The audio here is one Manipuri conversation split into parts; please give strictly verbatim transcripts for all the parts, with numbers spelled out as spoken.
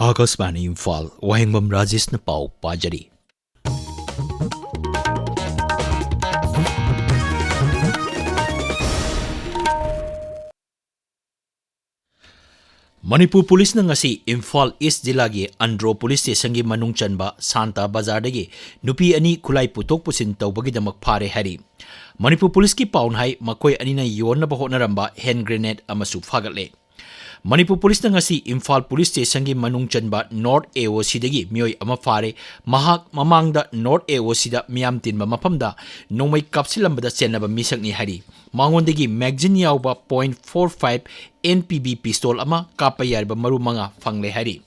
ꯑꯥꯀꯥꯁꯕꯥꯅꯤ ꯏꯝꯐꯥꯜ, ꯋꯥꯍꯦꯡꯕꯝ ꯔꯥꯖꯦꯁꯅ ꯄꯥꯎ ꯄꯥꯖꯔꯤ꯫ ꯃꯅꯤꯄꯨꯔ ꯄꯨꯂꯤꯁꯅ ꯉꯁꯤ ꯏꯝꯐꯥꯜ ꯏꯁ ꯖꯤꯂꯥꯒꯤ ꯑꯟꯗ꯭ꯔꯣ ꯄꯨꯂꯤꯁ ꯁ꯭ꯇꯦꯁꯟꯒꯤ ꯃꯅꯨꯡ ꯆꯟꯕ ꯁꯥꯟꯇꯥ ꯕꯖꯥꯔꯗꯒꯤ ꯅꯨꯄꯤ ꯑꯅꯤ ꯈꯨꯠꯂꯥꯏ ꯄꯨꯊꯣꯛ ꯄꯨꯁꯤꯟ ꯇꯧꯕꯒꯤꯗꯃꯛ ꯐꯥꯔꯦ ꯍꯥꯏꯔꯤ꯫ ꯃꯅꯤꯄꯨꯔ ꯄꯨꯂꯤꯁꯀꯤ ꯄꯥꯎꯅ ꯍꯥꯏ, ꯃꯈꯣꯏ ꯑꯅꯤꯅ ꯌꯣꯟꯅꯕ ꯍꯣꯠꯅꯔꯝꯕ ꯍꯦꯟ ꯒ꯭ꯔꯦꯅꯦꯗ ꯑꯃꯁꯨ ꯐꯥꯒꯠꯂꯦ꯫ ꯃꯅꯤꯄꯨꯔ ꯄꯨꯂꯤꯁꯅ ꯉꯁꯤ ꯏꯝꯐꯥꯜ ꯄꯨꯂꯤꯁ ꯁ꯭ꯇꯦꯁꯟꯒꯤ ꯃꯅꯨꯡ ꯆꯟꯕ ꯅꯣꯔꯠ ꯑꯦ ꯑꯣ ꯁꯤꯗꯒꯤ ꯃꯤꯑꯣꯏ ꯑꯃ ꯐꯥꯔꯦ꯫ ꯃꯍꯥꯛ ꯃꯃꯥꯡꯗ ꯅꯣꯔꯠ ꯑꯦ ꯑꯣ ꯁꯤꯗ ꯃꯤꯌꯥꯝ ꯇꯤꯟꯕ ꯃꯐꯝꯗ ꯅꯣꯡꯃꯩ ꯀꯥꯞꯁꯤꯜꯂꯝꯕꯗ ꯆꯦꯟꯅꯕ ꯃꯤꯁꯛꯅꯤ ꯍꯥꯏꯔꯤ꯫ ꯃꯉꯣꯟꯗꯒꯤ ꯃꯦꯒꯥꯖꯤꯟ ꯌꯥꯎꯕ point four five N P B pistol ꯑꯃ, ꯀꯥꯞꯄ ꯌꯥꯔꯤꯕ ꯃꯔꯨ ꯃꯉꯥ ꯐꯪꯂꯦ ꯍꯥꯏꯔꯤ꯫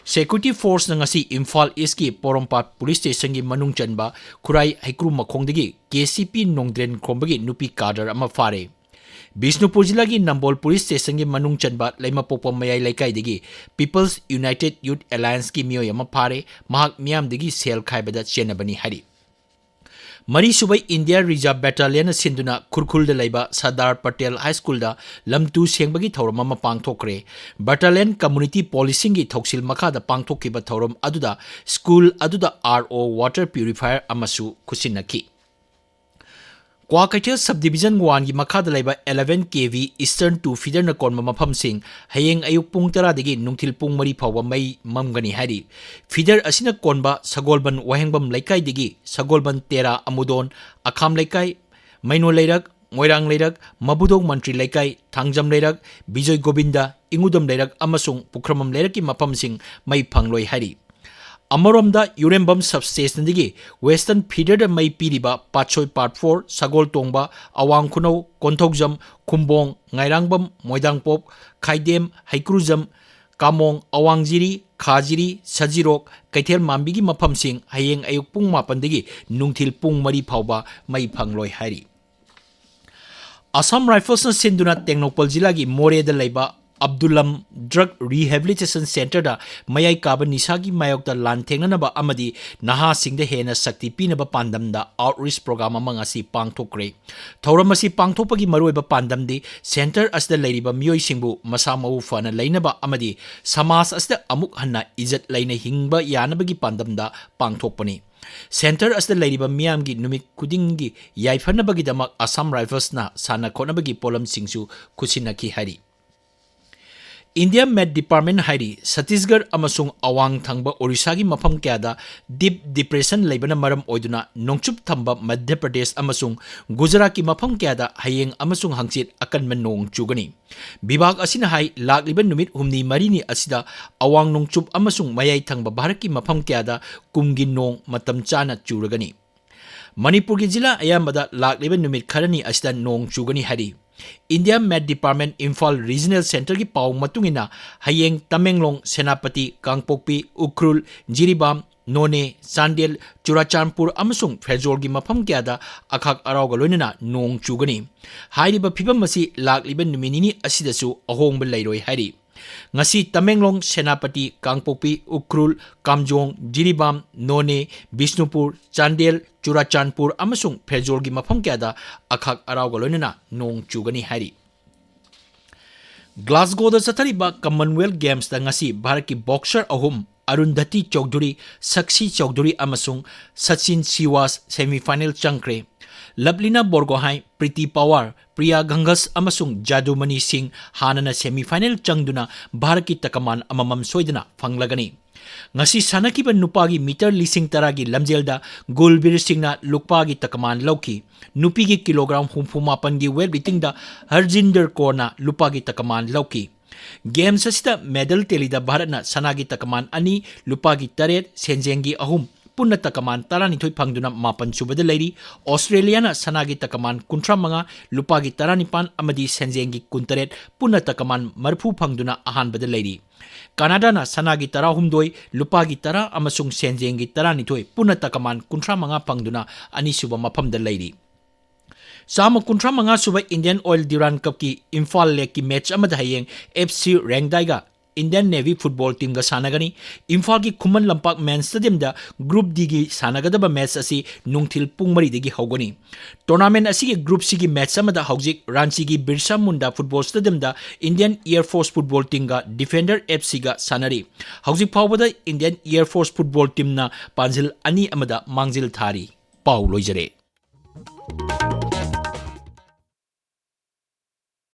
ꯁꯦꯀ꯭ꯌꯨꯔꯤꯇꯤ ꯐꯣꯔꯁꯅ ꯉꯁꯤ ꯏꯝꯐꯥꯜ ꯏꯁꯀꯤ ꯄꯣꯔꯣꯝꯄꯥꯠ ꯄꯨꯂꯤꯁ ꯁ꯭ꯇꯦꯁꯟꯒꯤ ꯃꯅꯨꯡ ꯆꯟꯕ ꯈꯨꯔꯥꯏ ꯍꯩꯀ꯭ꯔꯨ ꯃꯈꯣꯡꯗꯒꯤ ꯀꯦ ꯁꯤ ꯄꯤ ꯅꯣꯡꯗ꯭ꯔꯦꯟ ꯈꯣꯝꯕꯒꯤ ꯅꯨꯄꯤ ꯀꯥꯗꯔ ꯑꯃ ꯐꯥꯔꯦ꯫ ꯕꯤꯁꯅꯨꯄꯨꯔ ꯖꯤꯂꯥꯒꯤ ꯅꯝꯕꯣꯜ ꯄꯨꯂꯤꯁ ꯁ꯭ꯇꯦꯁꯟꯒꯤ ꯃꯅꯨꯡ ꯆꯟꯕ ꯂꯩꯃꯄꯣꯛꯄ ꯃꯌꯥꯏ ꯂꯩꯀꯥꯏꯗꯒꯤ ꯄꯤꯄꯜꯁ ꯌꯨꯅꯥꯏꯇꯦꯗ ꯌꯨꯊ ꯑꯦꯂꯥꯌꯟꯁꯀꯤ ꯃꯤꯑꯣꯏ ꯑꯃ ꯐꯥꯔꯦ꯫ ꯃꯍꯥꯛ ꯃꯤꯌꯥꯝꯗꯒꯤ ꯁꯦꯜ ꯈꯥꯏꯕꯗ ꯆꯦꯟꯅꯕꯅꯤ ꯍꯥꯏꯔꯤ꯫ ꯃꯔꯤꯁꯨꯕ ꯏꯟꯗꯤꯌꯥ ꯔꯤꯖꯥꯔꯚ ꯕꯦꯇꯥꯂꯤꯌꯟꯅ ꯁꯤꯟꯗꯨꯅ ꯈꯨꯔꯈꯨꯜꯗ ꯂꯩꯕ ꯁꯔꯗꯥꯔ ꯄꯇꯦꯜ ꯍꯥꯏ ꯁ꯭ꯀꯨꯜꯗ ꯂꯝ ꯇꯨ ꯁꯦꯡꯕꯒꯤ ꯊꯧꯔꯝ ꯑꯃ ꯄꯥꯡꯊꯣꯛꯈ꯭ꯔꯦ꯫ ꯕꯦꯇꯥꯂꯤꯌꯟ ꯀꯝꯃꯨꯅꯤꯇꯤ ꯄꯣꯂꯤꯁꯤꯡꯒꯤ ꯊꯧꯁꯤꯜ ꯃꯈꯥꯗ ꯄꯥꯡꯊꯣꯛꯈꯤꯕ ꯊꯧꯔꯝ ꯑꯗꯨꯗ ꯁ꯭ꯀꯨꯜ ꯑꯗꯨꯗ ꯑꯥꯔ ꯑꯣ ꯋꯥꯇꯔ ꯄ꯭ꯌꯨꯔꯤꯐꯥꯌꯔ ꯑꯃꯁꯨ ꯈꯨꯠꯁꯤꯟꯅꯈꯤ꯫ ꯀ꯭ꯋꯥꯀꯩꯊꯦꯜ ꯁꯕ ꯗꯤꯕꯤꯖꯟ ꯋꯥꯟꯒꯤ ꯃꯈꯥꯗ ꯂꯩꯕ ꯑꯦꯂꯦꯚꯦꯟ ꯀꯦ ꯚꯤ ꯏꯁꯇꯔꯟ ꯇꯨ ꯐꯤꯗꯔꯅ ꯀꯣꯟꯕ ꯃꯐꯝꯁꯤꯡ ꯍꯌꯦꯡ ꯑꯌꯨꯛ ꯄꯨꯡ ꯇꯔꯥꯗꯒꯤ ꯅꯨꯡꯊꯤꯜ ꯄꯨꯡ ꯃꯔꯤ ꯐꯥꯎꯕ ꯃꯩ ꯃꯝꯒꯅꯤ ꯍꯥꯏꯔꯤ꯫ ꯐꯤꯗꯔ ꯑꯁꯤꯅ ꯀꯣꯟꯕ ꯁꯒꯣꯜꯕꯟ ꯋꯥꯍꯦꯡꯕꯝ ꯂꯩꯀꯥꯏꯗꯒꯤ ꯁꯒꯣꯜꯕꯟ ꯇꯦꯔꯥ ꯑꯃꯨꯗꯣꯟ, ꯑꯈꯥꯝ ꯂꯩꯀꯥꯏ, ꯃꯩꯅꯣ ꯂꯩꯔꯛ, ꯃꯣꯏꯔꯥꯡ ꯂꯩꯔꯛ, ꯃꯕꯨꯗꯣꯡ ꯃꯟꯇ꯭ꯔꯤ ꯂꯩꯀꯥꯏ, ꯊꯥꯡꯖꯝ ꯂꯩꯔꯛ, ꯕꯤꯖꯣꯏ ꯒꯣꯕꯤꯟꯗ, ꯏꯉꯨꯗꯝ ꯂꯩꯔꯛ ꯑꯃꯁꯨꯡ ꯄꯨꯈ꯭ꯔꯝꯕꯝ ꯂꯩꯔꯛꯀꯤ ꯃꯐꯝꯁꯤꯡ ꯃꯩ ꯐꯪꯂꯣꯏ ꯍꯥꯏꯔꯤ꯫ ꯑꯃꯔꯣꯝꯗ ꯌꯨꯔꯦꯝꯕꯝ ꯁꯕ ꯁ꯭ꯇꯦꯁꯟꯗꯒꯤ ꯋꯦꯁꯇꯔꯟ ꯐꯤꯗꯔꯗ ꯃꯩ ꯄꯤꯔꯤꯕ ꯄꯥꯠꯁꯣꯏ ꯄꯥꯔꯠ ꯐꯣꯔ, ꯁꯒꯣꯜ ꯇꯣꯡꯕ, ꯑꯋꯥꯡ ꯈꯨꯅꯧ, ꯀꯣꯟꯊꯧꯖꯝ, ꯈꯨꯝꯕꯣꯡ, ꯉꯥꯏꯔꯥꯡꯕꯝ, ꯃꯣꯏꯗꯥꯡꯄꯣꯛ, ꯈꯥꯏꯗꯦꯝ, ꯍꯩꯀ꯭ꯔꯨꯖꯝ, ꯀꯥꯃꯣꯡ, ꯑꯋꯥꯡꯖꯤꯔꯤ, ꯈꯥꯖꯤꯔꯤ, ꯁꯖꯤꯔꯣꯛ, ꯀꯩꯊꯦꯜ ꯃꯥꯟꯕꯤꯒꯤ ꯃꯐꯝꯁꯤꯡ ꯍꯌꯦꯡ ꯑꯌꯨꯛ ꯄꯨꯡ ꯃꯥꯄꯟꯗꯒꯤ ꯅꯨꯡꯊꯤꯜ ꯄꯨꯡ ꯃꯔꯤ ꯐꯥꯎꯕ ꯃꯩ ꯐꯪꯂꯣꯏ ꯍꯥꯏꯔꯤ꯫ ꯑꯁꯥꯝ ꯔꯥꯏꯐꯜꯁꯅ ꯁꯤꯟꯗꯨꯅ ꯇꯦꯡꯅꯧꯄꯜ ꯖꯤꯂꯥꯒꯤ ꯃꯣꯔꯦꯗ ꯂꯩꯕ ꯑꯕꯗꯨꯂꯝ ꯗ꯭ꯔꯒ ꯔꯤꯍꯦꯕꯤꯂꯤꯇꯦꯁꯟ ꯁꯦꯟꯇꯔꯗ ꯃꯌꯥꯏ ꯀꯥꯕ ꯅꯤꯁꯥꯒꯤ ꯃꯥꯌꯣꯛꯇ ꯂꯥꯟꯊꯦꯡꯅꯅꯕ ꯑꯃꯗꯤ ꯅꯍꯥꯁꯤꯡꯗ ꯍꯦꯟꯅ ꯁꯛꯇꯤ ꯄꯤꯅꯕ ꯄꯥꯟꯗꯝꯗ ꯑꯥꯎꯠꯔꯤꯆ ꯄ꯭ꯔꯣꯒ꯭ꯔꯥꯝ ꯑꯃ ꯉꯁꯤ ꯄꯥꯡꯊꯣꯛꯈ꯭ꯔꯦ꯫ ꯊꯧꯔꯝ ꯑꯁꯤ ꯄꯥꯡꯊꯣꯛꯄꯒꯤ ꯃꯔꯨꯑꯣꯏꯕ ꯄꯥꯟꯗꯝꯗꯤ ꯁꯦꯟꯇꯔ ꯑꯁꯤꯗ ꯂꯩꯔꯤꯕ ꯃꯤꯑꯣꯏꯁꯤꯡꯕꯨ ꯃꯁꯥ ꯃꯎ ꯐꯅ ꯂꯩꯅꯕ ꯑꯃꯗꯤ ꯁꯃꯥꯖ ꯑꯁꯤꯗ ꯑꯃꯨꯛ ꯍꯟꯅ ꯏꯖꯠ ꯂꯩꯅ ꯍꯤꯡꯕ ꯌꯥꯅꯕꯒꯤ ꯄꯥꯟꯗꯝꯗ ꯄꯥꯡꯊꯣꯛꯄꯅꯤ꯫ ꯁꯦꯟꯇꯔ ꯑꯁꯤꯗ ꯂꯩꯔꯤꯕ ꯃꯤꯌꯥꯝꯒꯤ ꯅꯨꯃꯤꯠ ꯈꯨꯗꯤꯡꯒꯤ ꯌꯥꯏꯐꯅꯕꯒꯤꯗꯃꯛ ꯑꯁꯥꯝ ꯔꯥꯏꯐꯜꯁꯅ ꯁꯥꯟꯅ ꯈꯣꯠꯅꯕꯒꯤ ꯄꯣꯠꯂꯝꯁꯤꯡꯁꯨ ꯈꯨꯠꯁꯤꯟꯅꯈꯤ ꯍꯥꯏꯔꯤ꯫ ꯏꯟꯗꯤꯌꯥ ꯃꯦꯠ ꯗꯤꯄꯥꯔꯠꯃꯦꯟ ꯍꯥꯏꯔꯤ, ꯁꯠꯇꯤꯁꯒꯔ ꯑꯃꯁꯨꯡ ꯑꯋꯥꯡ ꯊꯪꯕ ꯑꯣꯔꯤꯁꯥꯒꯤ ꯃꯐꯝ ꯀꯌꯥꯗ ꯗꯤꯞ ꯗꯤꯄ꯭ꯔꯦꯁꯟ ꯂꯩꯕꯅ ꯃꯔꯝ ꯑꯣꯏꯗꯨꯅ ꯅꯣꯡꯆꯨꯞ ꯊꯪꯕ ꯃꯙ꯭ꯌ ꯄ꯭ꯔꯗꯦꯁ ꯑꯃꯁꯨꯡ ꯒꯨꯖꯔꯥꯠꯀꯤ ꯃꯐꯝ ꯀꯌꯥꯗ ꯍꯌꯦꯡ ꯑꯃꯁꯨꯡ ꯍꯪꯆꯤꯠ ꯑꯀꯟꯕ ꯅꯣꯡ ꯆꯨꯒꯅꯤ꯫ ꯚꯤꯚꯥꯒ ꯑꯁꯤꯅ ꯍꯥꯏ, ꯂꯥꯛꯂꯤꯕ ꯅꯨꯃꯤꯠ ꯍꯨꯝꯅꯤ ꯃꯔꯤꯅꯤ ꯑꯁꯤꯗ ꯑꯋꯥꯡ ꯅꯣꯡꯆꯨꯞ ꯑꯃꯁꯨꯡ ꯃꯌꯥꯏ ꯊꯪꯕ ꯚꯥꯔꯠꯀꯤ ꯃꯐꯝ ꯀꯌꯥꯗ ꯀꯨꯝꯒꯤ ꯅꯣꯡ ꯃꯇꯝ ꯆꯥꯅ ꯆꯨꯔꯒꯅꯤ꯫ ꯃꯅꯤꯄꯨꯔꯒꯤ ꯖꯤꯂꯥ ꯑꯌꯥꯝꯕꯗ ꯂꯥꯛꯂꯤꯕ ꯅꯨꯃꯤꯠ ꯈꯔꯅꯤ ꯑꯁꯤꯗ ꯅꯣꯡ ꯆꯨꯒꯅꯤ ꯍꯥꯏꯔꯤ꯫ ꯏꯟꯗꯤꯌꯥ ꯃꯦꯠ ꯗꯤꯄꯥꯔꯠꯃꯦꯟ ꯏꯝꯐꯥꯜ ꯔꯤꯖꯅꯦꯜ ꯁꯦꯟꯇꯔꯒꯤ ꯄꯥꯎ ꯃꯇꯨꯡ ꯏꯟꯅ, ꯍꯌꯦꯡ ꯇꯃꯦꯡꯂꯣꯡ, ꯁꯦꯅꯥꯄꯇꯤ, ꯀꯥꯡꯄꯣꯛꯄꯤ, ꯎꯈ꯭ꯔꯨꯜ, ꯖꯤꯔꯤꯕꯥꯝ, ꯅꯣꯅꯦ, ꯆꯥꯟꯗꯦꯜ, ꯆꯨꯔꯥꯆꯥꯟꯄꯨꯔ ꯑꯃꯁꯨꯡ ꯐꯦꯔꯖꯣꯜꯒꯤ ꯃꯐꯝ ꯀꯌꯥꯗ ꯑꯈꯥꯛ ꯑꯔꯥꯎꯒ ꯂꯣꯏꯅꯅ ꯅꯣꯡ ꯆꯨꯒꯅꯤ꯫ ꯍꯥꯏꯔꯤꯕ ꯐꯤꯕꯝ ꯑꯁꯤ ꯂꯥꯛꯂꯤꯕ ꯅꯨꯃꯤꯠ ꯅꯤꯅꯤ ꯑꯁꯤꯗꯁꯨ ꯑꯍꯣꯡꯕ ꯂꯩꯔꯣꯏ ꯍꯥꯏꯔꯤ꯫ ꯉꯁꯤ ꯇꯃꯦꯡꯂꯣꯡ, ꯁꯦꯅꯥꯄꯇꯤ, ꯀꯥꯡꯄꯣꯛꯄꯤ, ꯎꯈ꯭ꯔꯨꯜ, ꯀꯥꯝꯖꯣꯡ, ꯖꯤꯔꯤꯕꯥꯝ, ꯅꯣꯅꯦ, ꯕꯤꯁꯅꯨꯄꯨꯔ, ꯆꯥꯟꯗꯦꯜ, ꯆꯨꯔꯥꯆꯥꯟꯄꯨꯔ ꯑꯃꯁꯨꯡ ꯐꯦꯔꯖꯣꯜꯒꯤ ꯃꯐꯝ ꯀꯌꯥꯗ ꯑꯈꯥꯛ ꯑꯔꯥꯎꯒ ꯂꯣꯏꯅꯅ ꯅꯣꯡ ꯆꯨꯒꯅꯤ ꯍꯥꯏꯔꯤ꯫ ꯒ꯭ꯂꯥꯁꯒꯣꯗ ꯆꯠꯊꯔꯤꯕ ꯀꯃꯟꯋꯦꯜꯊ ꯒꯦꯝꯁꯇ ꯉꯁꯤ ꯚꯥꯔꯠꯀꯤ ꯕꯣꯛꯁꯔ ꯑꯍꯨꯝ, ꯑꯔꯨꯟꯙꯇꯤ ꯆꯧꯙꯨꯔꯤ, ꯁꯛꯁꯤ ꯆꯧꯙꯨꯔꯤ ꯑꯃꯁꯨꯡ ꯁꯆꯤꯟ ꯁꯤꯋꯥꯁ, ꯁꯦꯃꯤꯐꯥꯏꯅꯦꯜ ꯆꯪꯈ꯭ꯔꯦ꯫ ꯂꯕꯂꯤꯅꯥ ꯕꯣꯔꯒꯣꯍꯥꯏ, ꯄ꯭ꯔꯤꯇꯤ ꯄꯋꯥꯔ, ꯄ꯭ꯔꯤꯌꯥ ꯘꯪꯒꯁ ꯑꯃꯁꯨꯡ ꯖꯥꯗꯨꯃꯅꯤ ꯁꯤꯡ ꯍꯥꯟꯅꯅ ꯁꯦꯃꯤꯐꯥꯏꯅꯦꯜ ꯆꯪꯗꯨꯅ ꯚꯥꯔꯠꯀꯤ ꯇꯀꯃꯥꯟ ꯑꯃꯃꯝ ꯁꯣꯏꯗꯅ ꯐꯪꯂꯒꯅꯤ꯫ ꯉꯁꯤ ꯁꯥꯟꯅꯈꯤꯕ ꯅꯨꯄꯥꯒꯤ ꯃꯤꯇꯔ ꯂꯤꯁꯤꯡ ꯇꯔꯥꯒꯤ ꯂꯝꯖꯦꯜꯗ ꯒꯨꯜꯕꯤꯔ ꯁꯤꯡꯅ ꯂꯨꯄꯥꯒꯤ ꯇꯀꯃꯥꯟ ꯂꯧꯈꯤ꯫ ꯅꯨꯄꯤꯒꯤ ꯀꯤꯂꯣꯒ꯭ꯔꯥꯝ ꯍꯨꯝꯐꯨ ꯃꯥꯄꯟꯒꯤ ꯋꯦꯠ ꯂꯤꯐꯇꯤꯡꯗ ꯍꯔꯖꯤꯟꯗꯔ ꯀꯣꯔꯅ ꯂꯨꯄꯥꯒꯤ ꯇꯀꯃꯥꯟ ꯂꯧꯈꯤ꯫ ꯒꯦꯝꯁ ꯑꯁꯤꯗ ꯃꯦꯗꯜ ꯇꯦꯂꯤꯗ ꯚꯥꯔꯠꯅ ꯁꯅꯥꯒꯤ ꯇꯀꯃꯥꯟ ꯑꯅꯤ, ꯂꯨꯄꯥꯒꯤ ꯇꯔꯦꯠ, ꯁꯦꯟꯖꯦꯡꯒꯤ ꯑꯍꯨꯝ, ꯄꯨꯟꯅ ꯇꯀꯃꯥꯟ ꯇꯔꯥꯅꯤꯊꯣꯏ ꯐꯪꯗꯨꯅ ꯃꯥꯄꯟ ꯁꯨꯕꯗ ꯂꯩꯔꯤ꯫ ꯑꯣꯁꯇ꯭ꯔꯦꯂꯤꯌꯥꯅ ꯁꯅꯥꯒꯤ ꯇꯀꯃꯥꯟ ꯀꯨꯟꯊ꯭ꯔꯥ ꯃꯉꯥ, ꯂꯨꯄꯥꯒꯤ ꯇꯔꯥꯅꯤꯄꯥꯟ ꯑꯃꯗꯤ ꯁꯦꯟꯖꯦꯡꯒꯤ ꯀꯨꯟꯇꯔꯦꯠ, ꯄꯨꯟꯅ ꯇꯀꯃꯥꯟ ꯃꯔꯤꯐꯨ ꯐꯪꯗꯨꯅ ꯑꯍꯥꯟꯕꯗ ꯂꯩꯔꯤ꯫ ꯀꯅꯥꯗꯥꯅ ꯁꯅꯥꯒꯤ ꯇꯔꯥꯍꯨꯝꯗꯣꯏ, ꯂꯨꯄꯥꯒꯤ ꯇꯔꯥ ꯑꯃꯁꯨꯡ ꯁꯦꯟꯖꯦꯡꯒꯤ ꯇꯔꯥꯅꯤꯊꯣꯏ, ꯄꯨꯟꯅ ꯇꯀꯃꯥꯟ ꯀꯨꯟꯊ꯭ꯔꯥ ꯃꯉꯥ ꯐꯪꯗꯨꯅ ꯑꯅꯤꯁꯨꯕ ꯃꯐꯝꯗ ꯂꯩꯔꯤ꯫ ꯆꯥꯝꯃ ꯀꯨꯟꯊ꯭ꯔꯥ ꯃꯉꯥ ꯁꯨꯕ Indian Oil Durand Cupꯀꯤ ꯏꯝꯐꯥꯜ ꯂꯦꯛꯀꯤ ꯃꯦꯆ ꯑꯃꯗ ꯍꯌꯦꯡ F C Rangdaigꯒ Indian Navy Football Teamꯒ ꯁꯥꯟꯅꯒꯅꯤ꯫ ꯏꯝꯐꯥꯜꯒꯤ ꯈꯨꯃꯟ ꯂꯝꯄꯥꯛ ꯃꯦꯟ ꯁ꯭ꯇꯦꯗꯤꯌꯝꯗ Group Dꯒꯤ ꯁꯥꯟꯅꯒꯗꯕ ꯃꯦꯆ ꯑꯁꯤ ꯅꯨꯡꯊꯤꯜ ꯄꯨꯡ ꯃꯔꯤꯗꯒꯤ ꯍꯧꯒꯅꯤ꯫ ꯇꯣꯔꯅꯥꯃꯦꯟ ꯑꯁꯤꯒꯤ Group Cꯒꯤ ꯃꯦꯆ ꯑꯃꯗ ꯍꯧꯖꯤꯛ ꯔꯥꯟꯆꯤꯒꯤ ꯕꯤꯔꯁꯥ ꯃꯨꯟꯗꯥ ꯐꯨꯠꯕꯣꯜ ꯁ꯭ꯇꯦꯗꯤꯌꯝꯗ Indian Air Force Football Teamꯒ Defender F Cꯒ ꯁꯥꯟꯅꯔꯤ꯫ ꯍꯧꯖꯤꯛ ꯐꯥꯎꯕꯗ Indian Air Force Football Teamꯅ ꯄꯥꯟꯖꯤꯜ ꯑꯅꯤ ꯑꯃꯗ ꯃꯥꯡꯖꯤꯜ ꯊꯥꯔꯤ꯫ ꯄꯥꯎ ꯂꯣꯏꯖꯔꯦ꯫